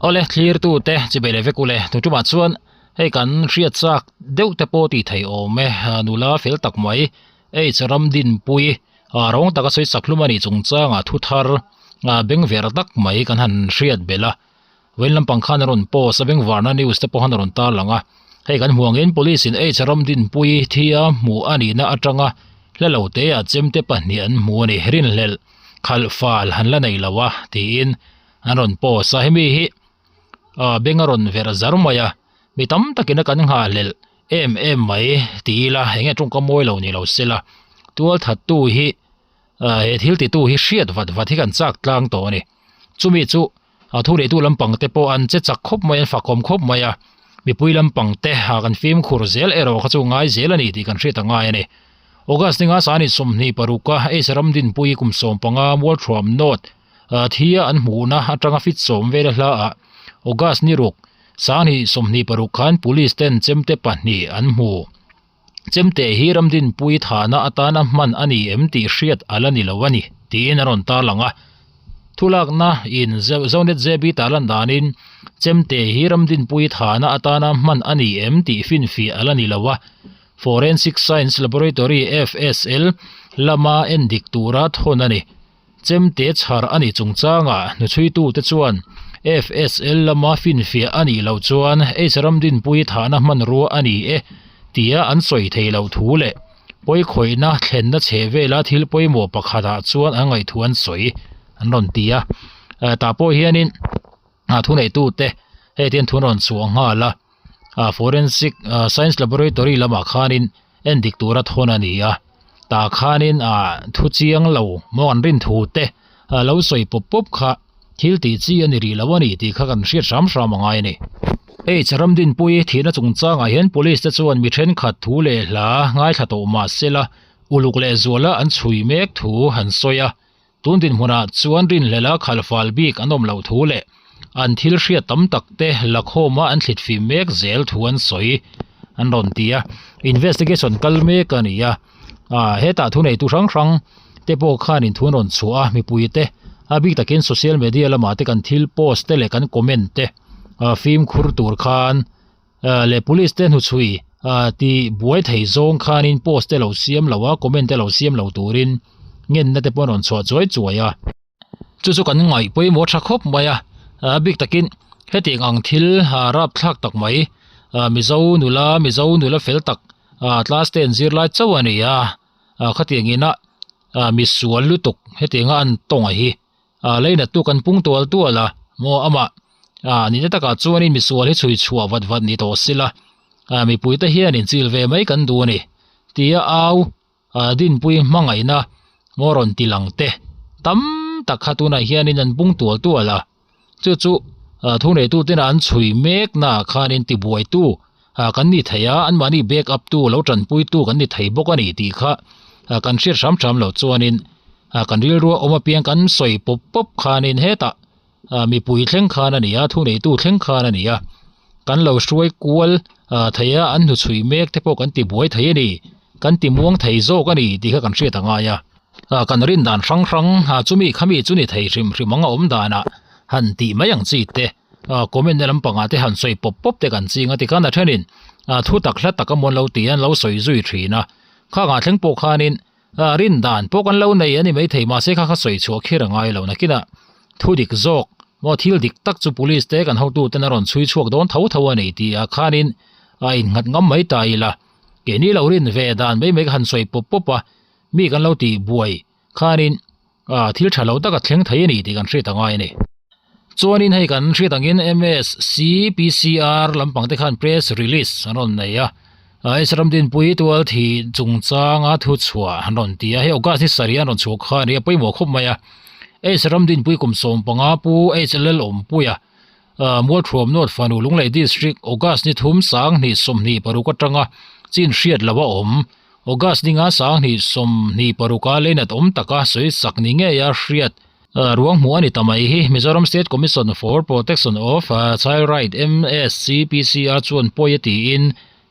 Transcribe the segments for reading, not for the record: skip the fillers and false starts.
Awle thlirtu te chibei leh vek ule tun tumah chuan hei kan hriat chak deuh te pawh tih theih awm e nula fel tak mai H Ramdinpui rawng taka sawi sak hlum a nih chungchangah thu thar beng ver tak mai kan han hriat belh a vawiin lampang khan a rawn post a bengvarna news te pawh khan a rawn tarlang a hei kan hmuh angin police in H Ramdinpui thia hmuh a nihna atanga hla lo te ah chemte pahnih an hmu a ni rinhlelh khalh fal han la nei lo a tiin an rawn post a hemi hi ah beng a rawn verh zar mai a mi tam takin a kan nghahhlelh em em mai ti ila enge tawngka mawi lo ni lo sela tual that tu hi ah he thil ti tu hi hriat vat vat hi kan chak tlang tawh a ni chumi chu a thu leh tu lampang te pawh an che chak khawp mai an fakawm khawp mai a mipui lampang te ah kan fimkhur zel erawh kha chu ngai zel a ni tih kan hriat a ngai a ni. August ninga sani 26 a Ace Ramdinpui kum 15 Mualthuam North thia an hmuhna atanga fit sawm vel a hla ah August ni ruk sani 26 khan police ten chemte pahnih an hmu. Chemte hi Ramdinpui thahna atana hman a ni em tih hriat a la ni lo a ni tiin a rawn tarlang a. Thulakna in Zonet JB tarlan danin chemte hi Ramdinpui thahna atana hman a ni em tih finfiah a la ni lo a. Forensic Science Laboratory, FSL, lama endik tura thawn a ni. Chemte chhar a nih chungchangah hnuchhuitute chuan FSL lama finfiah a nih loh chuan H Ramdinpui thahna hmanrua a ni e tia an sawi thei loh thu leh pawikhawihna thlenna chhe vela thil pawimawh pakhatah chuan an ngaih thu an sawi an rawn ti a. Tah pawh hianin thuneitute hei tian thu an rawn chhuah nghal a. Forensic Science Laboratory lamah khanin endik tura thawn a ni a, tah khanin thu chiang lo maw an rin thu te lo sawi pawp pawp kha thil tih chi a ni rih lo a ni tih kha kan hriat hram hram a ngai a ni. H Ramdinpui thihna chungchangah hian police te chuan mi thenkhat thu leh hla ngaithla tawh mah sela uluk leh zuala an chhui mek thu han sawi a. Tun dinhmunah chuan rinhlela khalfal bik an awm loh thu leh an thil hriat tam tak te lakhawma an thlit fim mek zel thu an sawi an rawn ti a. Investigation kal mek a ni a, ah hetah thuneitu hrang hrang te pawh khanin thu an rawn chhuah a, mipui te a bik takin social media lamah te kan thil post te leh kan comment te fimkhur tur khan leh police te hnuchhui ti buai thei zawng khanin post te lo siam lo a comment te lo siam lo turin ngenna te pawh an rawn chhuah chuai chuai a chu chu kan ngaih pawimawh tha khawp mai a a bik takin hetiang ang thil rapthlak tak mai mizo nula mizo nula fel tak class ten zirlai chauh a ni a khatiang ina misual lutuk hetianga an tawng a hi. Ah lei nat tu kan pung tual tual a maw amah ah nihna takah chuanin misual hi chhui chhuah vat vat ni tawh sila ah mipui te hianin chil ve mai kan duh a ni tia au ah dinpui hmangaihna maw rawn ti lang te tam tak kha tunah hianin an pung tual tual a chu chu ah thuneitu tena an chhui mek naah khanin tibuaitu ah kan ni thei a anmahni back up tu lo tanpui tu kan ni thei bawk a ni tih kha ah kan hriat hram hram loh chuanin ah kan rilrua awm apiang kan sawi pawp pawp khanin hetah ah mipui thleng khan a ni a thuneitu thleng khan a ni a kan lo hruai kual ah thei a an hnuchhui mek te pawh kan ti buai thei a ni kan ti muang thei zawk a ni tih kha kan hriat a ngai a ah kan rin dan hrang hrang ah chumi khami chu ni thei hrim hrim ang a awm danah han tih mai ang chi te. ah comment na lampangah te han sawi pawp pawp te kan ching a tikhan a thenin ah thu tak hla tak a mawn lo tih an lo sawi zui thin a khangah thleng pawh khanin ah rin dan pawh kan lo nei a ni maithei mahse kha kha sawi chhuah khir a ngai lo nakinah thu dik zawk maw thil dik tak chu police te kan hotu ten a rawn chhui chhuak dawn tho tho a ni tih ah khanin a innghat ngam mai ta ila keini lo rin ve dan mai mai ka han sawi pawp pawp a mi kan lo tih buai khanin ah thil tha lo tak a thleng thei a ni tih kan hriat a ngai a ni. Chuanin hei kan hriat angin MSCPCR lampang te khan press release an rawn nei a, ah Ramdinpui tual thih chungchanga thu chhuah an rawn ti a, hei August ni sarih an rawn chhuah kha a ni a pawimawh khawp mai a. Ramdinpui kum 15 pu HLL Awmpuia ah Mualthuam North Fanu Lunglei District August ni thum 2026 atanga chin hriat lo a awm. August ninga 2026 a leinat awm taka sawi sak ni ngei a hriat ruang hmuh a ni ta mai hi. Mizoram State Commission for Protection of Child Right, MSCPCR, chuan pawi a tiin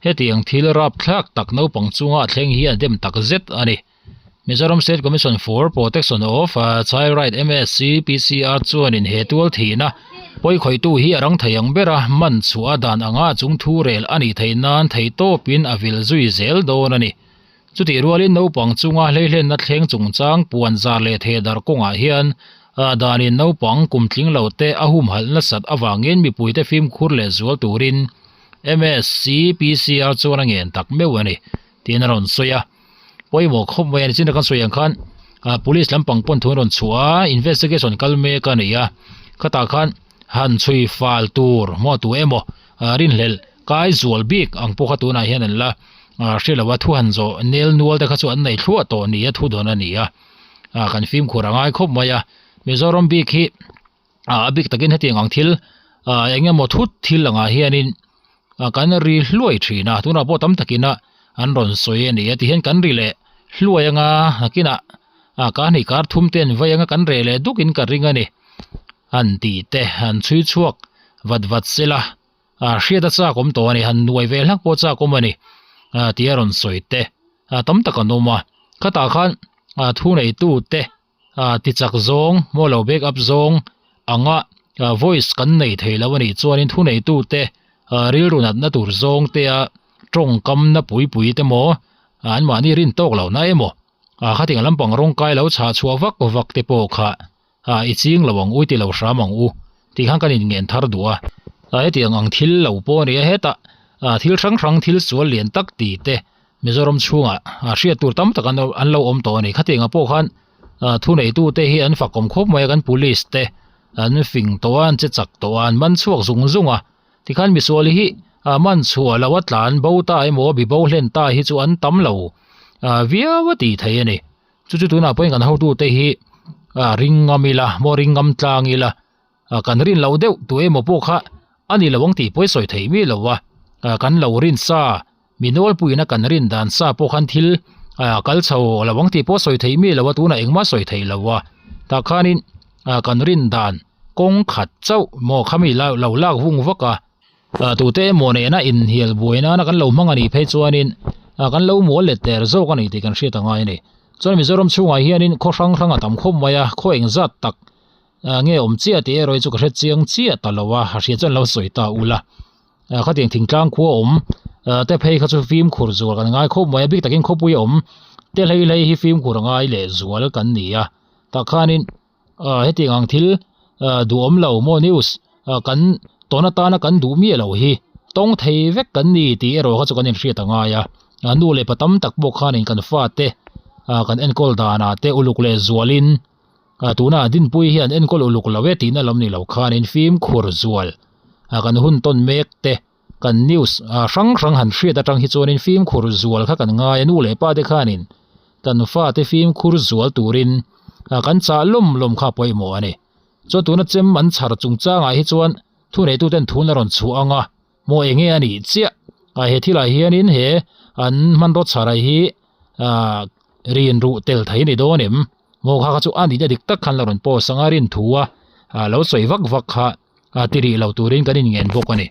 hetiang thil rapthlak tak naupang chunga a thleng hi a dem tak zet a ni. Mizoram State Commission for Protection of Child Right, MSCPCR, chuanin he tual thihna pawikhawihtu hi a rang thei ang bera man chhuah a dan anga chung thu rel a nih theih nan theihtawpin a vil zui zel dawn a ni. Chutih rualin naupang chunga hleihlenna thleng chungchang puan zar leh thehdarh kawngah hian danin naupang kum tling lo te a humhalh nasat avangin mipuite fimkhur leh zual turin MSCPCR chuan a ngen tak meuh a ni tiin a rawn sawi a. Pawimawh khawp mai a ni. Chin a kan sawi ang khan police lampang pawn thu an rawn chhuah a, investigation kal mek a ni a, khatah khan han chhui fal tur maw tu emaw rinhlelh kai zual bik ang pawh kha tunah hian an la hre lo a, thu han zawh nel nual te kha chu an nei thluah tawh ni a, thu dawn a ni a, kan fimkhur a ngai khawp mai a, Mizoram bik hi a bik takin hetiang ang thil eng emaw thut thil angah hianin kan ri hluai thin a, tunah pawh tam takin a an rawn sawi a ni a, tihian kan ri leh hluai anga nakinah ka hnih kar thum te an vai anga kan reh leh dukin ka ring a ni han tih te han chhui chhuak vat vat sela. Ah hriat a chak awm tawh a ni, han nuai ve hlak pawh chak awm a ni ah tih a rawn sawi te ah tam tak an awm a, khatah khan ah thu neitu te ah ti chak zawng maw lo back up zawng anga ah voice kan nei thei lo a nih chuanin thu neitu te ah rilru natna tur zawng te a tawngkam na pui pui te maw ah an mahni rin tawk loh na emaw ah khatiang lampang rawng kai lo chhah chhuah vak vak te pawh kha Ah, i ching lo ang u, i ti lo hram ang u tih khan kan inngen thar duh a. Ah, hetiang ang thil lo pawh a ni a, hetah ah thil hrang hrang thil sual lian tak ti te Mizoram chhungah ah hriat tur tam tak an an lo awm tawh a ni. Khatiangah pawh khan ah thuneitute hi an fakawm khawp mai a, kan police te an fing tawh a, an che chak tawh a, an man chhuak zung zung a. Tikhan misual hi ah man chhuah lo a tlan bo ta emaw bi bo hlen ta hi chu an tam lo ah viau a tih theih a ni. Chu chu tunah pawhin kan hotute hi ah ring ngam ila maw ring ngam tlang ila ah kan rin loh deuh tu emaw pawh kha a ni lo ang tih pawh i sawi theih mi lo a ah kan lo rin sa mi nawlpuiin a kan rin dan sa pawh khan thil ah kal chho lo ang tih pawh sawi theih mi lo a tunah engmah sawi theih lo a tah khanin ah kan rin dan kawng khat chauh maw khami lo lak vung vak a. Ah tute emaw nena inhnial buai nana kan lo hmang a nih phei chuanin ah kan lo mual let der zawk a ni tih kan hriat a ngai a ni. Chuan Mizoram chhungah hianin khaw hrang hrang a tam khawp mai a, khaw engzat tak ah nge awm chiah tih erawh hi chu ka hre chiang chiah ta lo a, a hria chuan lo sawi ta ula. Ah khatiang thingtlang khua awm ah te phei kha chu fimkhur zual kan ngai khawp mai a, bik takin khawpui awm te hlei hlei hi fimkhur a ngai leh zual kan ni a, tah khanin ah hetiang ang thil ah duhawm lo maw news ah kan tawn atana kan duh miah loh hi tawng thei vek kan ni tih erawh kha chu kan inhriat a ngai a ah nu leh pa tam tak pawh khanin kan fate ah kan enkawl danah te uluk leh zualin ah tuna Dinpuii hian enkawl uluk lo e tihna lam ni lo khanin fimkhur zual ah kan hun tawn mek te kan news ah hrang hrang han hriat atang hi chuanin fimkhur zual kha kan ngai a nu leh pa te khanin kan fate fimkhur zual turin ah kan chah lawm lawm kha pawimawh a ni. Chuan tuna chem an chhar chungchangah hi chuan thuneituten thun a rawn chhuah ang a, maw eng nge a nih chiah? Ah he thilah hianin he an hmanraw chhar hi ah rin ruh tel thei a ni dawn em? Maw kha kha chu a nihna dik tak khan la rawn post ang a, rin thu a ah lo sawi vak vak kha ah ti rih lo turin kan inngen bawk a ni.